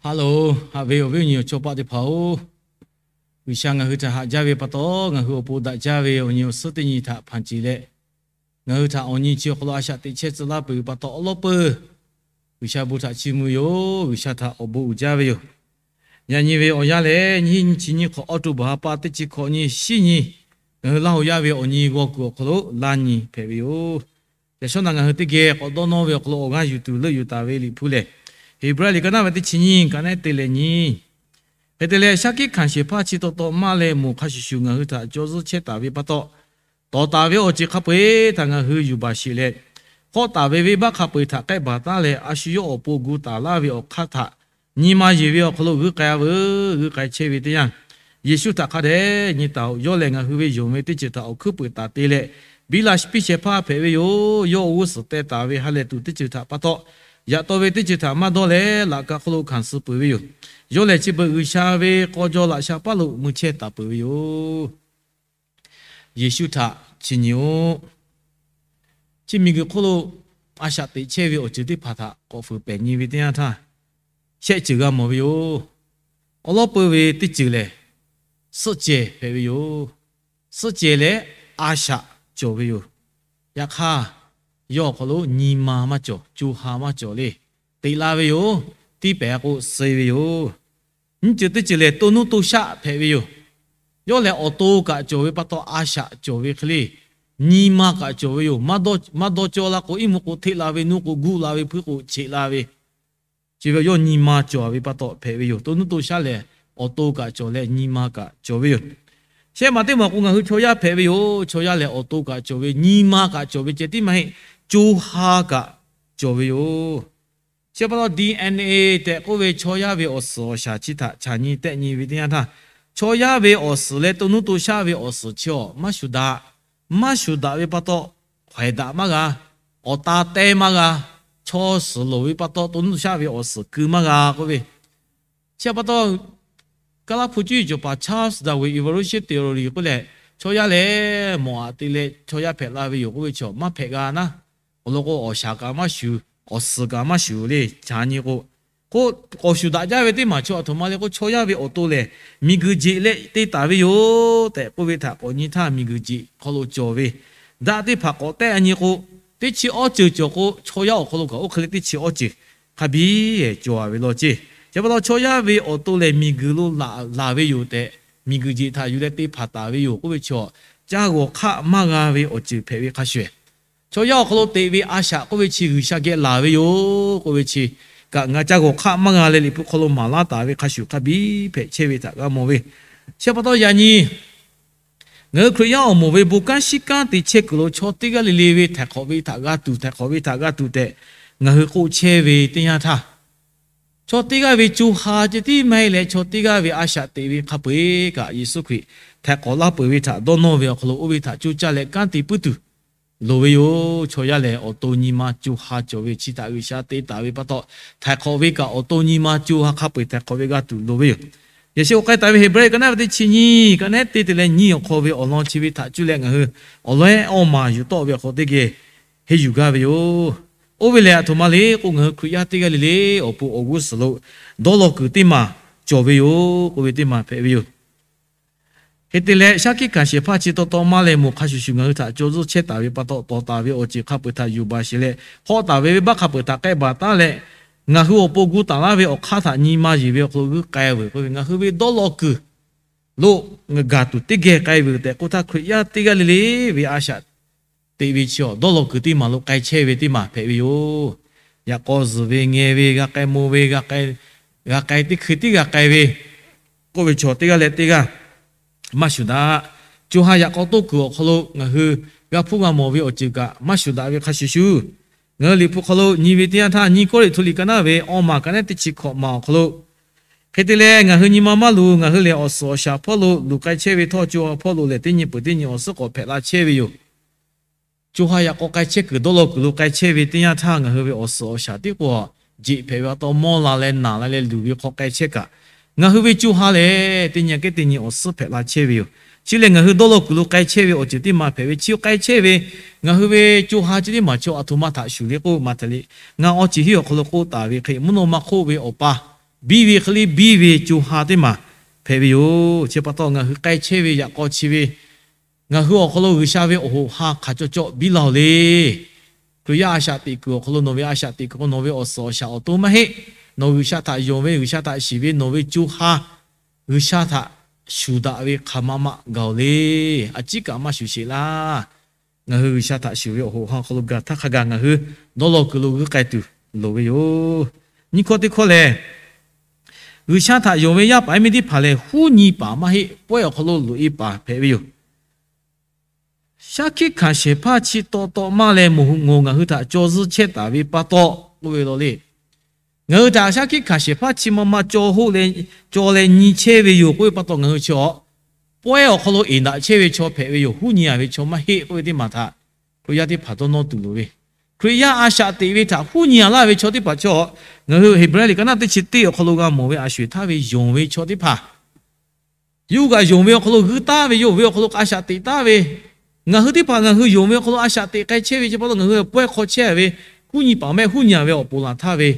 Haꞈ loˬ, haꞈ ve awˬ viˉ awˬ nyi awˬ chawˇ paˆ teˇ hpaˍ-oˬ, G'uiˬsha ngaˬ hui htaꞈ haꞈ jaˇ ve pa taw, ngaˬ hui awˬ pon daꞈ jaˇ ve awˬ nyi awˬ suhˉ teˇ nyi htaꞈ hpanˍ ceˬ leh, ngaˬ hui htaꞈ awˬ nyi chi awˬ hk'aw lo a shaꞈ teꞈ chehˇ tcuh laˇ peuˬ ve pa taw, awˉ lawˉ peuˬ G'uiˬsha bon htaꞈ chiˇ mvuh yoˬ. G'uiˬsha htaꞈ awˬ bon uiˍ jaˇ ve yoˬ. Yaꞈ nyi ve awˬ yanˇ lehˬ, nyiˇ hinˉ nyiˇ chi nyiˇ hk'awꞈ, October ha pa teˇ chi hkawꞈ nyi shiˉ nyi, ngaˬ hui Laˇ huˍ yaˇ ve awˬ nyi g'aw kuiˬ awˬ hk'aw lo laˇ nyi hpehꞈ ve yoˬ. Yaꞈ shawˉ naꞈ ngaˬ hui teˇ geh k'awꞈ dawˇ nawˇ ve awˬ hk'aw lo awˬ g'aˇ yuˬ tuˬ leuˆ yuˬ taˍ ve Liꞈ hpu lehˬ, Heˍbrehˇ liꞈ ka naˇ ve teˇ chi nyiˇ, ka nehˉ te leh nyi. Hk'e te leh, shaˉ hkiˆ hkanˍ shehˍ hpaˇ chi taw taw maˇ leh moˬ hk'a shuˍ shuˍ ngaˬ hui htaꞈ caw zuhˇ chehˇ taˍ ve pa taw, tawˍ taˍ ve awˬ ceuˬ hk'a peu-eˬ htaꞈ ngaˬ hui yuˬ baˬ sheˍ leh, hk'awˆ taˍ ve venˇbaˆ hk'a peu-eˬ htaꞈ k'ehˆ baˬ taˉ leh, a shu yawˇ awˬ pon gu taˍ laˇ ve awˬ hk'aˇ htaꞈ nyi ma yeˬ ve awˬ hk'aw lo g'uiˇ k'ai-a veuˬ. G'uiˇ k'ai chehˇ ve teˇ yanˇ, Yeˍsuˆ htaꞈ hk'a dehꞈ nyi taˍ-oꞈ. Yawˇ lehˬ, ngaˬ hui ve yonˍ ve teˇ ceuˬ htaꞈ awˬ hkuiˉ peuˍ taˍ te leh, biˇ la piˇ shehˍ hpaˇ hpehꞈ ve yoˬ. Yawˇ awˬ g'uˇ suhˍ teh taˍ ve ha lehˬ tuˬ teˇ ceuˬ htaꞈ pa taw, yaꞈ taw ve teˇ ceuˬ htaꞈ maˇ dawˇ leh, laꞈ ka hk'oˆ lo hkanˍ suh peuˬ ve yoˬ. Yawˇ lehˬ, chi beuꞈ G'uiˬsha ve k'aw jaw laꞈ sha paˉ lo mui chehˇ taˍ peuˬ ve yoˬ. Yeˍsuˆ htaꞈ chi nyi-oˬ. Chi miˬguiˬ hk'oˆ lo a shaꞈ teꞈ chehˇ ve awˬ ceuˬ teˇ hpaˍ htaꞈ k'awꞈ fuiˍ pehˍ nyi ve teˇ yanˇ htaˇ, shehˆ ceuˬ g'a mawˬ ve yoˬ. Awˬ lawˉ peuˬ ve teˇ ceuˬ lehˬ, suhˆ cehˬ hpehꞈ ve yoˬ. Suhˆ cehˬ leh a shaꞈ cawˬ ve yoˬ. Yaꞈ hk'aˇ, yawˇ awˬ hk'aw lo nyi ma maˇ cawˬ, co ha maˇ cawˬ le. Teꞈ la ve yoˬ. Tiˇ pehˍ k'o, suh ve yoˬ. Nyiˇ ceuˬ teˇ ceuˬ lehˬ, to nuˇ to shaˆ hpehꞈ ve yoˬ. Yawˇ lehˬ, awˬ to kaꞈ cawˬ ve pa taw, a shaꞈ cawˬ ve hk'e le, nyi ma kaꞈ cawˬ ve yoˬ. Maˇ dawˇ cawˇ la k'o, iˉ mvuhˇ k'o hteˆ la ve, nuˇ k'o guˆ la ve, hpuiˇ k'o cheꞈ la ve, chi ve yawˇ nyi ma cawˬ ve pa taw hpehꞈ ve yoˬ. To nuˇ to shaˆ lehˬ, awˬ to kaꞈ cawˬ leh nyi ma kaꞈ cawˬ ve yoˬ. Shehˆ maˬ teˇ maˬ k'o, ngaˬ hui chaw yaˇ hpehꞈ ve yoˬ. Chaw yaˇ lehˬ, awˬ to kaꞈ cawˬ ve, nyi ma kaꞈ cawˬ ve ceh tiˉ maˇ heˆ, co ha kaꞈ cawˬ ve yoˬ. Chi pa taw, DNA tehꞈ k'oˆ ve chaw yaˇ ve awˬ suhˍ awˬ shaˍ chi htaꞈ chaꞈ nyi tehˆ nyi ve teˇ yanˇ htaˇ, chaw yaˇ ve awˬ suhˍ leh to nuˇ to shaˆ ve awˬ suhˍ chi awˬ maˇ shuˍ daꞈ. Maˇ shuˍ daꞈ ve pa taw, hk'awehˍ daꞈ maˇ g'a. Awˬ ta teh maˇ g'a. Chaw suhˍ loˍ ve pa taw, to nuˇ to shaˆ ve awˬ suhˍ keu maˇ g'a k'oˆ ve. Chi pa taw, Kaˇlaˇ hpu cuˇ yiˍ cawˬ paˍ Charles Darwin evolution theory k'oˆ leh, chaw yaˇ lehˬ mawꞈ aꞈ te leh chaw yaˇ hpehꞈ la ve yoˬ k'oˆ ve chaw maˇ hpehꞈ g'a naˉ. Awˬ lawn k'o, awˬ shaˍ kaꞈ maˇ shuˍ, awˬ suhˍ kaꞈ maˇ shuˍ le, chaꞈ nyi k'o, k'o, k'awꞈ shuˍ daꞈ jaˇ ve teˇ maˬ chaw aˬ htoꞈ ma le k'o, chaw yaˇ ve awˬ to lehˬ, miˬguiˬ jeꞈ leh te taˍ ve yoˬ tehꞈ k'oˆ ve htaꞈ k'awꞈ nyi htaˇ, miˬguiˬ jeꞈ hk'aw lo cawˬ ve daꞈ teˇ hpaˍ k'awꞈ tehˆ a nyi k'o, teˇ chi awˇ ceuˬ cawˬ k'o, chaw yaˇ awˬ hk'aw lo kaꞈ oˇ hk'e le teˇ chi awˇ ceuˬ hk'a biˇ cawˬ-a ve law ceˇ. Chi pa taw, chaw yaˇ ve awˬ to lehˬ miˬguiˬ lo laˬ ve yoˬ tehꞈ, miˬguiˬ jeꞈ htaꞈ yuˬ leh te hpanˍ taˍ ve yoˬ k'oˆ ve chaw, caˇ g'awˬ hk'aˆ maˇ g'a ve awˬ ceuˬ hpehꞈ ve hk'a shuˍ, chaw yaˇ awˬ hk'aw lo teꞈ ve a shaꞈ k'oˆ ve chi G'uiˬsha geh laˬ ve yoˬ k'oˆ ve chi kaꞈ, ngaˬ caˇ g'awˬ hk'aˆ maˇ g'a leh Liꞈ hpu hk'aw lo maˍ laˇ taˍ ve hk'a shuˍ hk'a biˇ hpehꞈ chehˇ ve htaꞈ g'a mawˬ ve. Chi pa taw yaꞈ nyi, ngaˬ hui Hkriꞈ yaˇ awˬ moˍ ve bon kanˉ shiˉ kanˉ te chehˇ kuiˬ lo chaw teˇ g'aˇ le le ve htaiˍ hk'awꞈ ve htaꞈ g'a tuˬ, htaiˍ hk'awꞈ ve htaꞈ g'a tuˬ tehꞈ ngaˬ hui k'oˆ chehˇ ve teˇ yanˇ htaˇ, chaw teˇ g'aˇ ve co ha ceh tiˉ maˇ heˆ leh, chaw teˇ g'aˇ ve a shaꞈ teꞈ ve hk'a peu-eˬ kaꞈ, Yeˍsuˆ Hkriꞈ htaiˍ hk'awꞈ laˇ peuˬ ve htaꞈ dawˇ nawˇ ve awˬ hk'aw lo oˇ ve htaꞈ coˇ caˇ leh kanˉ te puiˉ tuˬ loˍ ve yoˬ. Chaw yaˇ lehˬ, awˬ to nyi ma co ha cawˬ ve chi htaꞈ G'uiˬsha te taˍ ve pa taw, htaiˍ hk'awꞈ ve kaꞈ awˬ to nyi ma co ha hk'a peu-eˬ htaiˍ hk'awꞈ ve g'a tuˬ loˍ ve yoˬ. Yaꞈ sheh k'awꞈ k'ai taˍ ve Heˍbrehˇ ka naˉ ve teˇ chi nyiˇ, ka nehˉ te te leh nyiˇ awˬ hk'aw ve awˬ lawn chi ve htaꞈ cuˇ leh ngaˬ hui awˬ lawˉ ehˉ awˇ maˬ yuˬ tawˆ ve awˬ hk'aw teˇ geh henˇ yuˬ gaˇ ve yoˬ. Oˇ ve lehˬ, aˬ htoꞈ ma le k'o, ngaˬ hui Hkriꞈ yaˇ teˇ g'aˇ le le awˬ pon awˬ g'uˇ suhˍ lo dawˇ law kuiˬ teˇ maˬ cawˬ ve yoˬ k'oˆ ve teˇ maˬ hpehꞈ ve yoˬ. Hk'e te leh, shaˉ hkiˆ hkanˍ shehˍ hpaˇ chi taw taw maˇ leh moˬ hk'a shuˍ shuˍ ngaˬ hui htaꞈ caw zuhˇ chehˇ taˍ ve pa taw, tawˍ taˍ ve awˬ ceuˬ hk'a peu-eˬ htaꞈ yuˬ baˬ sheˍ leh, hk'awˆ taˍ ve venˇbaˆ hk'a peu-eˬ htaꞈ k'ehˆ baˬ taˉ leh, ngaˬ hui awˬ pon gu taˍ laˇ ve awˬ hk'aˇ htaꞈ nyi ma yeˬ ve awˬ hk'aw lo g'uiˇ k'ai veuˬ k'oˆ ve, ngaˬ hui ve dawˇ law kuiˬ lo gaˬ tuˬ teˇ geh k'ai veuˬ tehꞈ k'oˆ htaˇ, Hkriꞈ yaˇ teˇ g'aˇ le le ve a shaꞈ teꞈ ve chi awˬ dawˇ law kuiˬ teˇ maˬ lo k'ai chehˇ ve teˇ maˬ hpehꞈ ve yoˬ. Yaꞈ k'aw zuhˬ ve, ngeh ve, g'a k'ai mo ve, g'a k'ai teˇ hkui tiˉ g'a k'ai ve k'oˆ ve chaw teˇ g'aˇ leh teˇ g'aˇ maˇ shuˍ daꞈ. Co ha yaꞈ k'aw toˇ kuiˬ awˬ hk'aw lo ngaˬ hui g'a hpuˇ g'a mawˬ ve awˬ ceuˬ kaꞈ maˇ shuˍ daꞈ ve hk'a shuˍ shuˍ, ngaˬ hui Liꞈ hpu hk'aw lo nyi ve teˇ yanˇ htaˇ, nyiˇ Kawˇrenˍhtuˆ liꞈ ka naˉ ve awˇ maˬ ka nehˉ teˇ chi hkawꞈ maˬ awˬ hk'aw lo, hk'e te leh ngaˬ hui nyi ma maˇ luˬ, ngaˬ hui lehˬ awˬ suhˍ awˬ shaˍ hpawˇ lo luˬ k'ai chehˇ ve htawˇ, co ha hpawˇ lo lehˬ teˇ nyi peuˬ teˇ nyi awˬ suhˉ k'awꞈ hpehꞈ la chehˇ ve yoˬ. Co ha yaꞈ k'aw k'ai chehˇ kuiˬ, dawˇ law kuiˬ lo k'ai chehˇ ve teˇ yanˇ htaˇ, ngaˬ hui ve awˬ suhˍ awˬ shaˍ tiˉ k'o, jeꞈ hpehꞈ ve pa taw mawˇ la leh naˬ la leh luˬ ve hk'aw k'ai chehˇ kaꞈ, ngaˬ hui ve co ha lehˬ teˇ nyi kehˉ teˇ nyi awˬ suhˉ hpehꞈ la chehˇ ve yoˬ. Chi lehˬ, ngaˬ hui dawˇ law kuiˬ lo k'ai chehˇ ve awˬ ceuˬ teˇ maˬ hpehꞈ ve, chi k'ai chehˇ ve ngaˬ hui ve co ha chi teˇ maˬ chaw aˬ htoꞈ ma htaꞈ shuˍ le k'oˆ, Maꞈhtehˍ liꞈ ngaˇ awˇ chi hiˉ awˬ hk'aw lo k'oˆ taˍ ve hk'e, mvuhˇ naw ma hk'oˆ ve awˬ pa biˇ ve hk'e le biˇ ve co ha teˇ maˬ hpehꞈ ve yoˬ. Chi pa taw ngaˬ hui k'ai chehˇ ve yaꞈ k'aw chi ve ngaˬ hui awˬ hk'aw lo G'uiˬsha ve awˬ hoꞈ ha hk'aˬ cawˬ cawˬ biˇ laˇ-oˬ le. Hkriꞈ yaˇ a shaꞈ teꞈ kuiˬ awˬ hk'aw lo nawˬ ve a shaꞈ teꞈ kuiˬ k'o nawˬ ve awˬ suhˍ awˬ shaˍ awˬ to maˇ heˆ. Nawˬ G'uiˬsha htaꞈ yonˍ ve, G'uiˬsha htaꞈ shiˍ ve nawˬ ve co ha G'uiˬsha htaꞈ shuˍ daꞈ ve hk'aˬ ma ma gaˬ-oˬ le. A ciˉ kaꞈ maˇ shuˍ sheˍ laˇ. Ngaˬ hui G'uiˬsha htaꞈ shuˍ ve awˬ hoꞈ ha awˬ hk'aw lo gaˬ htaˇ hk'a gaˬ ngaˬ hui dawˇ law kuiˬ lo g'uiˇ k'ai tuˬ loˍ ve yoˬ. Nyiˇ hkawˇ teˇ hkawˇ lehˬ, G'uiˬsha htaꞈ yonˍ ve yaˇ paˍ yaˇ miˇ teˇ hpaˍ lehˬ, huˉ nyi paˍ maˇ heˆ, pawehˇ awˬ hk'aw lo loꞈ-e paˍ hpehꞈ ve yoˬ. Shaˉ hkiˆ hkanˍ shehˍ hpaˇ chi taw taw maˇ leh moˍ hu ngoˬ ngaˬ hui htaꞈ caw zuhˇ chehˇ taˍ ve pa taw k'oˆ ve law le. Ngaˬ hui htaꞈ shaˉ hkiˆ hkanˍ shehˍ hpaˇ chi ma ma caw hoˆ leh caw leh nyi chehˇ ve yoˬ k'oˆ ve pa taw, ngaˬ hui chi awˬ pawehˇ awˬ hk'aw lo eˍ daꞈ chehˇ ve chaw hpehꞈ ve yoˬ. Huˉ nyi-a ve chaw maˇ heˆ k'oˆ ve teˇ maˬ htaꞈ Hkriꞈ yaˇ teˇ hpaˍ dawˇ nawˇ tuˬ loˍ ve, Hkriꞈ yaˇ a shaꞈ teꞈ ve htaꞈ huˉ nyi-a laˇ ve chaw teˇ hpaˍ chaw, ngaˬ hui Heˍbrehˇ liꞈ ka naˆ teˇ chi teˇ awˬ hk'aw lo g'a mawˬ ve a sho-eˬ htaˇ ve yonˍ ve chaw teˇ hpaˍ, yawˇ hui kaꞈ yonˍ ve awˬ hk'aw lo g'uiˇ taˉ ve, yawˇ ve awˬ hk'aw lo a shaꞈ teꞈ taˉ ve, ngaˬ hui teˇ hpaˍ ngaˬ hui yonˍ ve awˬ hk'aw lo a shaꞈ teꞈ k'ai chehˇ ve chi pa taw ngaˬ hui pawehˇ hk'aw chehˇ ve, huˉ nyi paˍ mehˆ huˉ nyi-a ve awˬ pon laˬ htaˇ ve,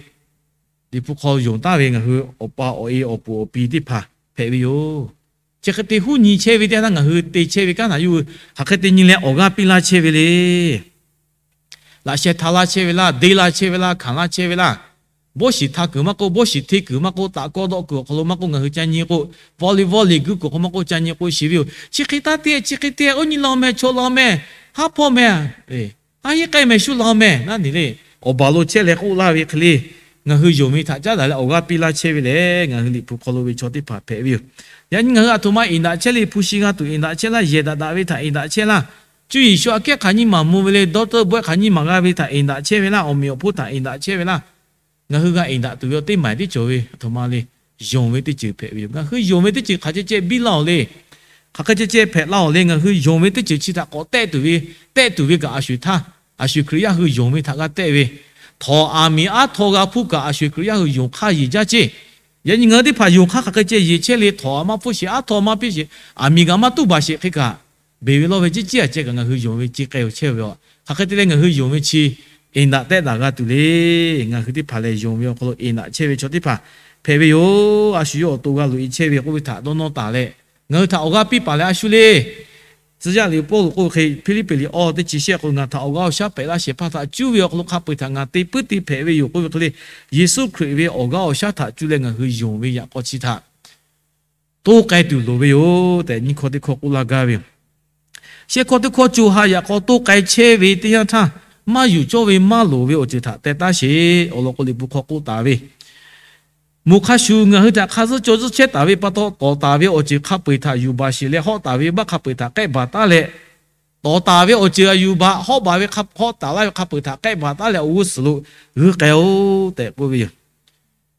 Liꞈ hpu hk'aw yonˍ taˍ ve ngaˬ hui awˬ pa awˬ e awˬ puˍ awˬ pi teˇ hpaˍ hpehꞈ ve yoˬ. Chi hk'e te huˉ nyi chehˇ ve teˇ yanˇ htaˇ ngaˬ hui te chehˇ ve kanˉ htaꞈ yawˇ hui hk'aˬ hk'e te nyi leh awˬ g'aˇ piˇ laˇ chehˇ ve le. Laꞈ sheh hta laˇ chehˇ ve laˇ, deˇ laˇ chehˇ ve laˇ, hkanˍ laˇ chehˇ ve laˇ, bawˇ shiˍ hta kuiˬ maˇ k'oˆ, bawˇ shiˍ hteˇ kuiˬ maˇ k'oˆ, taꞈ kawˇ dawˆ kuiˬ awˬ hk'aw lo maˇ k'oˆ, ngaˬ hui ca nyi k'o, volleyball liꞈ guiˇ kuiˬ awˬ hk'aw maˇ k'oˆ ca nyi k'o shiˍ ve yoˬ. Chi hk'e taˇ te, chi hk'e te, oˇ nyi law meh, chaw law meh, haˉ hpawˇ meh, haˉ hiˉ k'ai meh, shu law meh, naˉ ni le. Awˬ baˬ lo chehˇ leh k'oˆ laˇ ve hk'e le, ngaˬ hui yonˍ ve htaꞈ caˉ daꞈ leh awˬ g'aˇ piˇ laˇ chehˇ ve lehˬ, ngaˬ hui Liꞈ hpu hk'aw lo ve chaw teˇ hpaˍ hpehꞈ ve yoˬ. Yaꞈ nyi ngaˬ hui aˬ htoꞈ ma eˍ daꞈ chehˇ le, hpu shi g'a tuˬ eˍ daꞈ chehˇ laˇ, yehˬ daꞈ daꞈ ve htaꞈ eˍ daꞈ chehˇ laˇ, cuˇ yiˍ shu aꞈ kehˉ hk'aˬ nyiˇ maˬ mvuh ve le, doctor bawehˇ hk'aˬ nyiˇ maˬ g'a ve htaꞈ eˍ daꞈ chehˇ ve laˇ, awˬ meꞈ awˬ hponˇ htaꞈ eˍ daꞈ chehˇ ve laˇ, ngaˬ hui g'a eˍ daꞈ tuˬ ve awˬ teˇ maˬ tiˉ cawˬ ve aˬ htoꞈ ma le. Yonˍ ve teˇ ceuˬ hpehꞈ ve yoˬ. Ngaˬ hui yonˍ ve teˇ ceuˬ hk'aˬ ceh ceh biˇ laˇ-oˬ le. Hk'aˬ hk'e ceh ceh hpehꞈ laˇ-oˬ le. Ngaˬ hui yonˍ ve teˇ ceuˬ chi htaꞈ k'awꞈ tehˆ tuˬ ve, tehˆ tuˬ ve kaꞈ a sho-eˬ htaˇ, a sho-eˬ Hkriꞈ yaˇ hui yonˍ ve htaꞈ g'a tehˆ ve, htawnˍ aˬ miˍ aˉ htaw g'a hpuˇ kaꞈ a sho-eˬ Hkriꞈ yaˇ hui yonˍ hk'aˇ yeˬ jaˇ ceˇ. Yaꞈ nyi ngaˬ hui teˇ hpaˍ yonˍ hk'aˇ hk'aˬ hk'e ceh yeˬ chehˇ le, htawnˍ aˬ maˇ hpfuhˇ sheˍ, aˉ htaw maˇ piˇ sheˍ, aˬ miˍ kaꞈ maˇ tuˉ baˬ sheˍ hk'e kaꞈ, beˬ ve lawˇ ve ciˉ ciˉ aꞈ ceh kaꞈ ngaˬ hui yonˍ ve ce k'ai-oˬ chehˇ ve yoˬ. Hk'aˬ hk'e te leh ngaˬ hui yonˍ ve chi eˍ daꞈ tehˆ daꞈ g'a tuˬ le. Ngaˬ hui teˇ hpaˍ lehˬ yonˍ ve awˬ hk'aw lo eˍ daꞈ chehˇ ve chaw teˇ hpaˍ hpehꞈ ve yoˬ. A shu yawˇ awˬ to g'a loꞈ-e chehˇ ve k'oˆ ve htaꞈ dawˇ nawˇ taˍ leh, ngaˬ hui htaꞈ awˬ g'aˇ piˇ paˍ leh a shu le. Tcuh yaˇ liꞈ Pawˇluꞈ k'oˆ ve hk'e, Hpiˇliˇpiˆ liꞈ awˇ teˇ chi shehˆ k'o, ngaˬ htaꞈ awˬ g'aˇ awˬ shaˉ hpehꞈ laˇ shehˍ hpaˇ htaꞈ cuˇ ve awˬ hk'aw lo hk'a peu-eˬ htaꞈ ngaˬ te puiˉ te hpehꞈ ve yoˬ k'oˆ ve hk'e le, Yeˍsuˆ Hkriꞈ ve awˬ g'aˇ awˬ shaˉ htaꞈ cuˇ leh ngaˬ hui yonˍ ve yaꞈ k'aw chi htaꞈ toˇ k'ai tuˬ loˍ ve yoˬ tehꞈ nyiˇ hkawˇ teˇ hkawˇ k'oˆ laˇ gaˇ ve yoˬ. Shehˆ hkawˇ teˇ hkawˇ co ha yaꞈ k'aw toˇ k'ai chehˇ ve teˇ yanˇ htaˇ, maˇ yuˬ cawˇ ve maˇ loˍ ve awˬ ceuˬ htaꞈ teh taˉ sheˍ. Awˬ lawn k'o Liꞈ hpu hk'aw k'oˆ taˍ ve, Moˬ hk'a shuˍ ngaˬ hui htaꞈ hk'a zuhˇ caw zuhˇ chehˇ taˍ ve pa taw, tawˍ taˍ ve awˬ ceuˬ hk'a peu-eˬ htaꞈ yuˬ baˬ sheˍ leh, hawˆ taˍ ve baˆ hk'a peu-eˬ htaꞈ k'ehˆ baˬ taˉ leh, tawˍ taˍ ve awˬ ceuˬ a yuˬ baˬ hawˆ baˬ ve hk'a, hawˆ taˍ laˇ ve hk'a peu-eˬ htaꞈ k'ehˆ baˬ taˉ leh awˬ g'uˇ suhˍ lo g'uiˇ k'ai-oˬ tehꞈ k'oˆ ve yoˬ.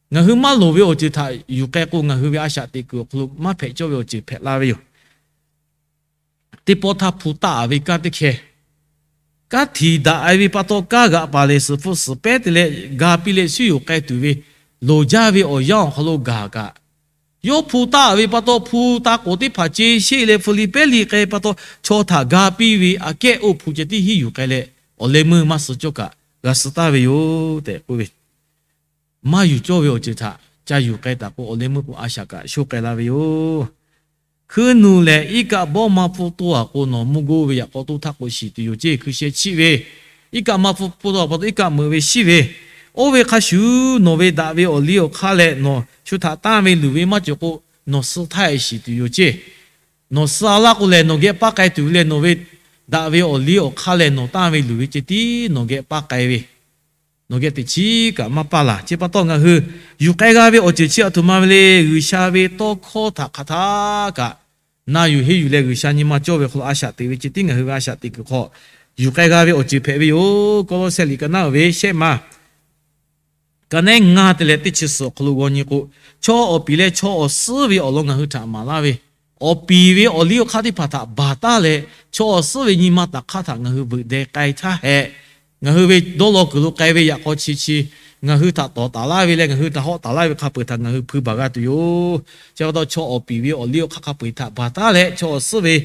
Ngaˬ hui maˇ loˍ ve awˬ ceuˬ htaꞈ yuˬ k'ai k'o, ngaˬ hui ve a shaꞈ teꞈ kuiˬ awˬ hk'aw lo maˇ hpehꞈ cawˇ ve awˬ ceuˬ hpehꞈ la ve yoˬ. Teˇ pawˆ htaˇ hpu taˆ-a ve kanˉ teˇ hkeh, kanˉ htiˍ daꞈ-e ve pa taw, kanˉ g'aꞈ paˍ lehˬ, suhˍ hpu suhˍ pehˉ te leh ga piˇ leh suiˉ yoˬ k'ai tuˬ ve loˍ jaˇ ve awˬ yanˇ awˬ hk'aw lo gaˬ kaꞈ, yawˇ hpu taˆ-a ve pa taw, hpu ta k'oˍ teˇ hpaˍ ce sheˆ leh hpu li pehˉ li k'ai pa taw, chaw htaꞈ ga piˇ ve aꞈ kehˉ oˇ hpu ceh tiˉ hiˉ yuˬ k'ai leh, awˬ leh meuˇ maˇ suh cawˇ kaꞈ g'a suh taˍ ve yoˬ tehꞈ k'oˆ ve. Maˇ yuˬ cawˇ ve awˬ ceuˬ htaꞈ ca yuˬ k'ai taˍ k'o, awˬ leh meuˇ k'o a shaꞈ kaꞈ shoˆ k'ai la ve yoˬ. Hkuiˉ nuˬ lehˬ, iˉ kaˆ bawˇ maˇ pfuhˇ toˇ-a k'o, nawˬ mvuhˇ goˇ ve yaꞈ k'aw toˇ htaˇ k'o shiˍ tuˬ yoˬ ceˇ. Hkui sheh chiˆ ve, iˉ kaˆ maˇ pfuhˇ toˇ-a pa taw, iˉ kaˆ meuꞈ ve shiˉ ve, oˇ ve hk'a shuˍ nawˬ ve daꞈ ve awˬ liˇ awˬ hk'aˇ leh nawˬ shu htaꞈ tanˇ ve luˬ ve maˇ cawˬ k'o, nawˬ suh htaˇ-e shiˍ tuˬ yoˬ ceˇ. Nawˬ suh-a laˇ k'o lehˬ, nawˬ geh paˇ k'ai tuˬ ve leh nawˬ ve daꞈ ve awˬ liˇ awˬ hk'aˇ leh nawˬ tanˇ ve luˬ ve ceh tiˉ nawˬ geh paˇ k'ai ve, nawˬ geh teꞈ chiˉ kaꞈ maˇ paˇ laˬ. Chi pa taw ngaˬ hui yuˬ k'ai g'a ve awˬ ceuˬ chi aˬ htoꞈ ma ve le. G'uiˬsha ve tawˇ hkawˇ htaꞈ hk'aˬ htaˇ kaꞈ na yuˬ henˇ yuˬ leh, G'uiˬsha nyi ma cawˇ ve hk'aw lo a shaꞈ teꞈ ve ceh tiˉ ngaˬ hui ve a shaꞈ teꞈ kuiˬ hk'aw yuˬ k'ai g'a ve awˬ ceuˬ hpehꞈ ve yoˬ. Kawˇlawˇsehˇ liꞈ ka naˉ uiˍ ve shehˆ ma ka nehˉ ngaˇ te leh teˇ chi suhˍ awˬ hk'aw lo g'aw nyi k'o, chaw awˬ piˍ leh chaw awˬ suhˉ ve awˬ lawn ngaˬ hui htaꞈ maˍ laˇ ve, awˬ piˍ ve awˬ liˇ awˬ hk'aˇ teˇ hpaˍ htaꞈ baˬ taˉ leh, chaw awˬ suhˉ ve nyi ma taꞈ hk'aˇ htaꞈ ngaˬ hui veuꞈ deh k'ai htaˇ hehꞈ, ngaˬ hui ve dawˇ law kuiˬ lo k'ai ve yaꞈ k'aw chi chi ngaˬ hui htaꞈ tawˍ taˍ laˇ ve leh ngaˬ hui htaꞈ hawˆ taˍ laˇ ve hk'a peu-eˬ htaꞈ ngaˬ hui hpui baˬ g'a tuˬ yoˬ. Chi pa taw chaw awˬ piˍ ve awˬ liˇ awˬ hk'aˇ hk'a peu-eˬ htaꞈ baˬ taˉ leh, chaw awˬ suhˉ ve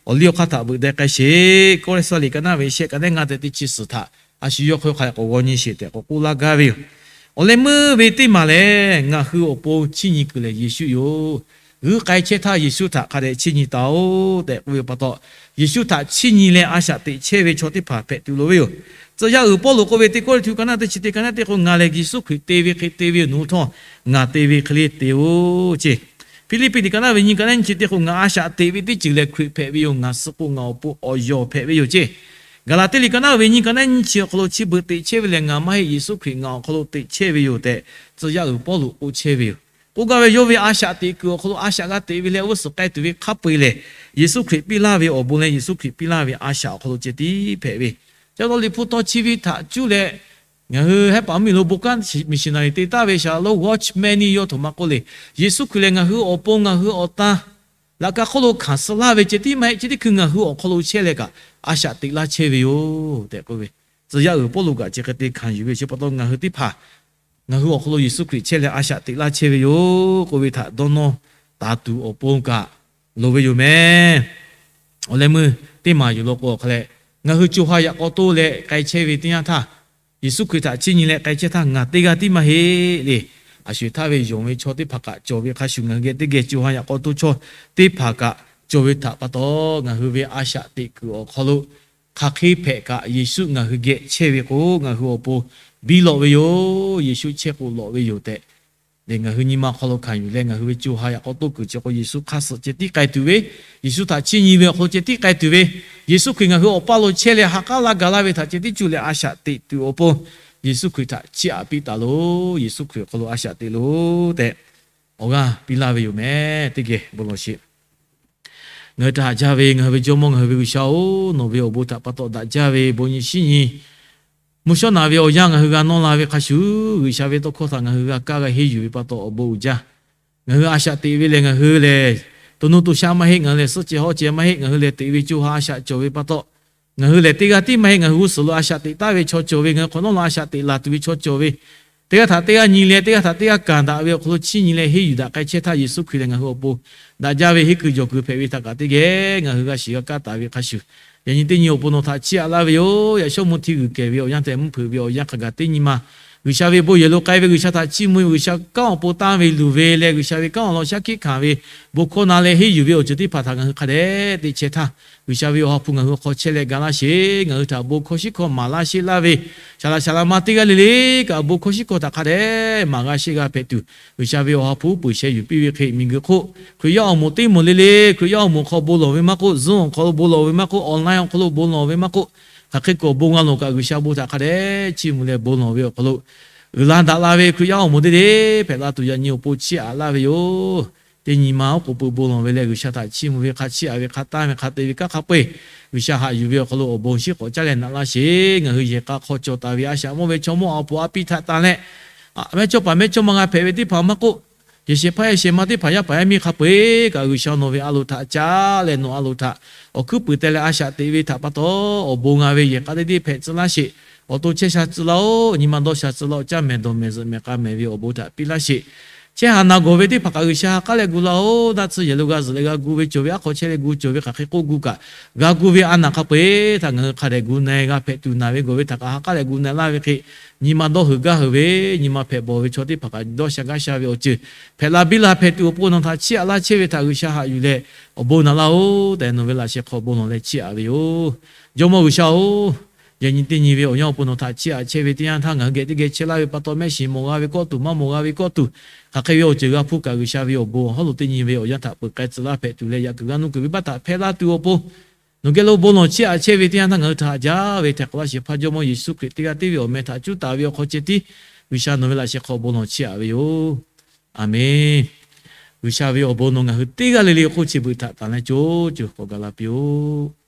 awˬ liˇ awˬ hk'aˇ htaꞈ veuꞈ deh k'ai sheˍ. Kawˇlawˇsehˇ liꞈ ka naˉ ve shehˆ ka nehˉ ngaˇ te teˇ chi suhˍ htaꞈ a shu yawˇ hk'aw hk'a k'awꞈ g'aw nyi sheˍ tehꞈ k'awꞈ k'oˆ laˇ gaˇ ve yoˬ. Awˬ leh meuˇ ve teˇ maˬ lehˬ, ngaˬ hui awˬ pon chiˇ nyi kuiˬ lehˬ Yeˍsuˆ yoˬ. G'uiˇ k'ai chehˇ htaˇ Yeˍsuˆ htaꞈ hk'a dehꞈ chiˇ nyi taˍ-oˬ tehꞈ k'oˆ ve pa taw, Yeˍsuˆ htaꞈ chiˇ nyi leh a shaꞈ teꞈ chehˇ ve chaw teˇ hpaˍ hpehꞈ tuˬ loˍ ve yoˬ. Tcuh yaˇ uiˍ Pawˇluꞈ k'oˆ ve, Teˇ Kawˇrenˍhtuˆ ka naˆ teˇ chi teˇ ka naˆ teˇ k'o, Ngaˬ lehˬ Yeˍsuˆ Hkriꞈ te ve hk'e te ve yoˬ. Nawˬ hui htawˇ ngaˬ te ve hk'e le te-oˬ ce. Hpiˇliˇpiˆ liꞈ ka naˆ ve nyiˇ ka naˆ nyiˇ chi teˇ k'o, Ngaˬ a shaꞈ teꞈ ve teˇ ceuˬ lehˬ Hkriꞈ hpehꞈ ve yoˬ. Ngaˬ suh k'o ngaˬ awˬ pon awˬ yawˬ hpehꞈ ve yoˬ ce. Gaˍlaˍtiˆ liꞈ ka naˆ ve nyiˇ ka naˆ nyiˇ chi awˬ hk'aw lo, Chi beuꞈ teꞈ chehˇ ve lehˬ ngaˬ maˇ heˆ, Yeˍsuˆ Hkriꞈ ngaˬ awˬ hk'aw lo teꞈ chehˇ ve yoˬ tehꞈ, tcuh yaˇ uiˍ Pawˇluꞈ k'oˆ chehˇ ve yoˬ. K'oˆ gaˇ ve, yawˇ ve a shaꞈ teꞈ kuiˬ awˬ hk'aw lo a shaꞈ g'a teꞈ ve leh g'uˇ suhˍ k'ai tuˬ ve hk'a peu-eˬ lehˬ, Yeˍsuˆ Hkriꞈ piˇ laˇ ve awˬ bon leh Yeˍsuˆ Hkriꞈ piˇ laˇ ve a shaꞈ awˬ hk'aw lo ceh tiˉ hpehꞈ ve. Ca taw liꞈ hpu taw chi ve htaꞈ cuˇ leh, ngaˬ hui hehˉ paˍ mvuhˇmiˬ lo bon kanˉ missionary te taˍ ve shaˍ laꞈ lonˉ Watchman Nee yawˇ htoꞈ ma k'oˆ le, Yeˍsuˆ Hkriꞈ lehˬ ngaˬ hui awˬ pon ngaˬ hui awˬ tan laꞈ ka hk'oˆ lo hkanˍ suh laˇ ve ceh tiˉ maˇ heˆ, chi teˇ hkui ngaˬ hui awˬ hk'aw lo chehˇ leh kaꞈ a shaꞈ teꞈ laˇ chehˇ ve yoˬ tehꞈ k'oˆ ve. Tcuh yaˇ uiˍ Pawˇluꞈ kaꞈ chi hk'e te hkanˍ yuˬ ve chi pa taw, ngaˬ hui teˇ hpaˍ ngaˬ hui awˬ hk'aw lo Yeˍsuˆ Hkriꞈ chehˇ leh a shaꞈ teꞈ laˇ chehˇ ve yoˬ k'oˆ ve htaꞈ dawˇ nawˇ taˍ tuˬ awˬ pon kaꞈ loˍ ve yoˬ meh. Awˬ leh meuˇ teˇ maˬ yuˬ law k'o awˬ hk'a leh, ngaˬ hui co ha yaꞈ k'aw toˇ leh k'ai chehˇ ve teˇ yanˇ htaˇ, Yeˍsuˆ Hkriꞈ htaꞈ chiˇ nyi leh k'ai chehˇ htaˇ ngaˬ teˇ g'aˇ tiˉ maˇ heˆ le. A sho-eˬ htaˇ ve yonˍ ve chaw teˇ hpaˍ kaꞈ cawˬ ve hk'a shuˍ, ngaˬ hui geh teˇ geh co ha yaꞈ k'aw toˇ chaw teˇ hpaˍ kaꞈ cawˬ ve htaꞈ pa taw, ngaˬ hui ve a shaꞈ teꞈ kuiˬ awˬ hk'aw lo hk'aˬ hk'e hpehꞈ kaꞈ Yeˍsuˆ ngaˬ hui geh chehˇ ve k'o, ngaˬ hui awˬ pon biˇ lawꞈ ve yoˬ. Yeˍsuˆ chehˇ k'o lawꞈ ve yoˬ tehꞈ lehˬ, ngaˬ hui nyi ma hk'aw lo hkanˍ yuˬ leh ngaˬ hui ve co ha yaꞈ k'aw toˇ kuiˬ chi k'o Yeˍsuˆ hk'aˇ suh ceh tiˉ k'ai tuˬ ve, Yeˍsuˆ htaꞈ chiˇ nyi ve awˬ hk'aw lo ceh tiˉ k'ai tuˬ ve, Yeˍsuˆ Hkriꞈ ngaˬ hui awˬ paˇ lo chehˇ leh ha k'aˉ laˇ gaˬ laˇ ve htaꞈ ceh tiˉ cuˇ leh a shaꞈ teꞈ tuˬ awˬ pon, Yeˍsuˆ Hkriꞈ htaꞈ chiˇ aꞈ piˇ taˍ loˬ. Yeˍsuˆ Hkriꞈ awˬ hk'aw lo a shaꞈ teꞈ loˬ tehꞈ awˬ g'aˇ piˇ laˇ ve yoˬ meh. Teˇ geh bon lawˬ sheˍ. Ngaˬ hui htaꞈ haꞈ jaˇ ve ngaˬ hui ve Jawˇmawˇ ngaˬ hui ve G'uiˬsha-oˬ, nawˬ ve awˬ bon htaꞈ pa taw daꞈ jaˇ ve bon nyi shiˉ nyi mvuhˇ shawˉ naˍ ve awˬ yanˇ ngaˬ hui g'a nawˇ la ve hk'a shuˍ, G'uiˬsha ve tawˇ hkawˇ htaꞈ ngaˬ hui g'a kaˇ g'a henˇ yuˬ ve pa taw awˬ bon uiˍ jaˇ. Ngaˬ hui a shaꞈ teꞈ ve lehˬ ngaˬ hui lehˬ to nuˇ to shaˆ maˇ heˆ, ngaˬ hui lehˬ suhˆ ceh hawˇ ceh maˇ heˆ, ngaˬ hui lehˬ teꞈ ve co ha a shaꞈ cawˬ ve pa taw, ngaˬ hui lehˬ teˇ g'aˇ tiˉ maˇ heˆ, ngaˬ hui g'uˇ suhˍ lo a shaꞈ teꞈ taˍ ve chaw cawˬ ve, ngaˬ hui hk'awꞈ nawˉ lo a shaꞈ teꞈ laˬ tuˬ ve chaw cawˬ ve, teˇ g'aˇ htaꞈ teˇ g'aˇ nyi leh teˇ g'aˇ htaꞈ teˇ g'aˇ kanˍ daꞈ ve awˬ hk'aw lo chiˇ nyi leh henˇ yuˬ daꞈ k'ai chehˇ htaˇ, Yeˍsuˆ Hkriꞈ lehˬ ngaˬ hui awˬ pon daꞈ jaˇ ve henˇ kuiˬ jawˬ kuiˬ hpehꞈ ve htaꞈ kaꞈ teˇ geh ngaˬ hui g'a shiˍ g'a kaˇ taˍ ve hk'a shuˍ, yaꞈ nyi teˇ nyi awˬ pon nawˬ htaꞈ chiˇ aꞈ laˇ ve yoˬ. Yaꞈ shawˉ mvuh hti g'uiˬ kehˬ ve awˬ yanˇ tehꞈ mvuhˇ hpeuꞈ ve awˬ yanˇ hk'a gaˬ teˇ nyi ma G'uiˬsha ve bon yehˬ lo k'ai ve G'uiˬsha htaꞈ chiˇ mvuh ve G'uiˬsha kanˉ awˬ pon tanˇ ve luˬ ve leh G'uiˬsha ve kanˉ awˬ lawn shaˉ hkiˆ hkanˍ ve bon hkawˇ na leh henˇ yuˬ ve awˬ ceuˬ teˇ hpaˍ htaꞈ ngaˬ hui hk'a dehꞈ te chehˇ htaˇ, G'uiˬsha ve awˬ ha hpu ngaˬ hui awˬ hk'aw chehˇ leh ga laˇ sheˍ. Ngaˬ hui htaꞈ bon hkawˇ shiˉ hkawˇ maˍ laˇ sheˆ laˇ ve, shaˍ laꞈ shaˍ laꞈ ma teˇ g'aˇ le le kaꞈ bon hkawˇ shiˉ hkawˇ htaꞈ hk'a dehꞈ maˍ g'a sheˆ g'a hpehꞈ tuˬ, G'uiˬsha ve awˬ ha hpu uˉ peunˍ sheh yuˬ piˇ ve hk'e, miˬguiˬ hk'oˆ Hkriꞈ yaˇ awˬ moˍ teˇ moˍ le le, Hkriꞈ yaˇ awˬ moˍ hk'aw bon lawˬ ve maˇ k'oˆ, Zoom awˬ hk'aw lo bon lawˬ ve maˇ k'oˆ, online awˬ hk'aw lo bon lawˬ ve maˇ k'oˆ, hk'aˬ hk'e kuiˬ awˬ bon g'a lawˬ kaꞈ G'uiˬsha bon htaꞈ hk'a dehꞈ chiˇ mvuh leh bon lawˬ ve awˬ hk'aw lo uiˍ la daꞈ la ve Hkriꞈ yaˇ awˬ moˍ teˇ deˇ hpehꞈ la tuˬ yaꞈ nyi awˬ pon chiˇ aꞈ laˇ ve yoˬ. Teˇ nyi ma oˉ k'oˍ pui bon lawˬ ve leh G'uiˬsha htaꞈ chiˇ mvuh ve hk'a chiˇ aꞈ ve hk'a tanˇ ve hk'a te ve kanˉ hk'a peu-eˬ, G'uiˬsha haꞈ yuˬ ve awˬ hk'aw lo awˬ bon shiˉ k'awꞈ caˉ leh naꞈ laˇ sheˍ. Ngaˬ hui yehˬ k'a hk'aw cawˬ taˍ ve a shaꞈ mawˇ ve chaw mawˇ awˬ pon a piˇ htaꞈ tanˍ leh, mehˇchawˇpaˍ mehˇchawˇma g'a hpehꞈ ve teˇ hpaˍ maˇ k'oˆ, yehˬ shehˍ hpaˇ yehˬ shehˍ ma teˇ hpaˍ yaˇ paˍ yaˇ miˇ hk'a peu-eˬ kaꞈ G'uiˬsha nawˬ ve a loˍ htaꞈ caˉ leh nawˬ a loˍ htaꞈ awˬ hkuiˉ puiˍ teh leh a shaꞈ teꞈ ve htaꞈ pa taw, awˬ bon g'a ve yehˬ k'a teˇ deˇ hpehꞈ tcuh laˇ sheˍ. Awˬ to chehˇ sha tcuh laˇ-oˆ. Nyi ma dawˇ sha tcuh laˇ-oˆ. Caˇ mehˍ dawˬ mehˍ zuhꞈ mehˍ k'a mehˍ ve awˬ bon htaꞈ piˇ laˇ sheˍ. Chehˇ haˍ naˬ gawˬ ve teˇ hpaˍ kaꞈ G'uiˬsha ha k'aˉ leh gu laˇ-oˆ. Naˆ tsuhˇ yehˬ lo g'a zuhꞈ leh g'a gu ve cawˬ ve, aˉ hk'aw chehˇ leh gu cawˬ ve, hk'aˬ hk'e k'oˆ gu kaꞈ g'a gu ve a naˬ hk'a peu-eˬ htaꞈ ngaˬ hui hk'a dehꞈ gu na-e g'a hpehꞈ tuˬ, naˬ ve gawˬ ve htaꞈ kaꞈ ha k'aˉ leh gu na-e laˇ ve hk'e, nyi ma dawˇ heuˬ gaˇ heuˬ ve, nyi ma hpehꞈ bawˬ ve chaw teˇ hpaˍ kaꞈ dawˇ sha gaˇ sha ve awˬ ceuˬ hpehꞈ la biˇ la hpehꞈ tuˬ awˬ pon nawˬ htaꞈ chiˇ aꞈ laˇ chehˇ ve htaꞈ G'uiˬsha haꞈ yuˬ leh awˬ bon naꞈ laˇ-oˆ tehꞈ nawˬ ve laꞈ sheh hk'aw bon lawˬ leh chiˇ aꞈ ve yoˬ. Jawˇmawˇ G'uiˬsha-oˬ, yaꞈ nyi teˇ nyi ve awˬ yanˇ awˬ pon nawˬ htaꞈ chiˇ aꞈ chehˇ ve teˇ yanˇ htaˇ ngaˬ hui geh teˇ geh chehˇ laˇ ve pa taw, mehˆ shiˍ mawˬ g'a ve kawˆ tuˬ maˇ mawˬ g'a ve kawˆ tuˬ, hk'aˬ hk'e ve awˬ ceuˬ g'a hpuˇ kaꞈ G'uiˬsha ve awˬ bon awˬ hawˉ lo teˇ nyi ve awˬ yanˇ htaꞈ peuˬ k'ai tcuh laˇ hpehꞈ tuˬ leh, yaꞈ kuiˬ g'a nuˇ kuiˬ venˇbaˆ htaꞈ hpehˇ laˇ tuˬ awˬ pon nawˬ geh lo bon lawˬ chiˇ aꞈ chehˇ ve teˇ yanˇ htaˇ ngaˬ hui htaꞈ haꞈ jaˇ ve htaiˍ hk'awꞈ laˇ shehˍ hpaˇ Jawˇmawˇ Yeˍsuˆ Hkriꞈ teˇ g'aˇ tiˉ ve awˬ meh htaꞈ cuˉ taˍ ve awˬ hk'aw ceh tiˉ G'uiˬsha nawˬ ve laꞈ sheh hk'aw bon lawˬ chiˇ aꞈ ve yoˬ. Aˬmenˍ. G'uiˬsha ve awˬ bon nawˬ ngaˬ hui teˇ g'aˇ le le hk'oˆ chi beuꞈ htaꞈ tanˍ leh co co k'awꞈ gaˬ la piˇ-oˆ.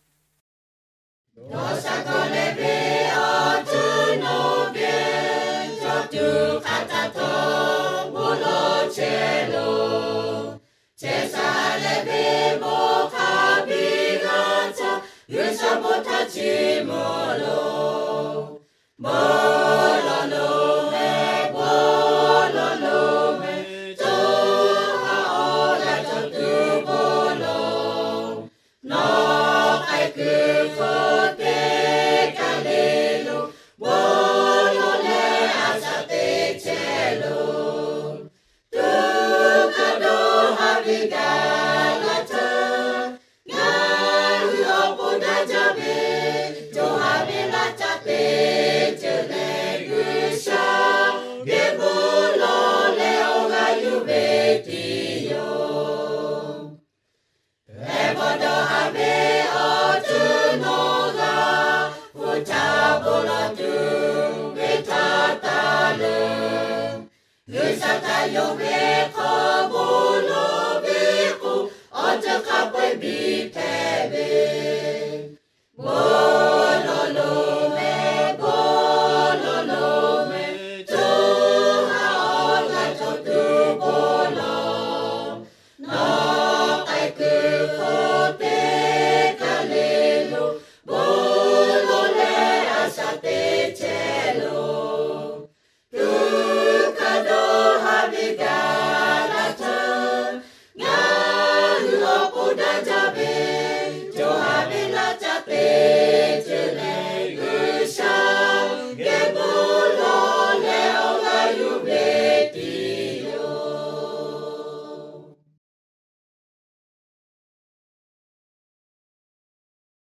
G'uiˬsha htaꞈ yonˍ ve hk'a bon lawˬ ve k'o, awˬ ceuˬ hk'a peu-eˬ biˇ hpehꞈ ve bon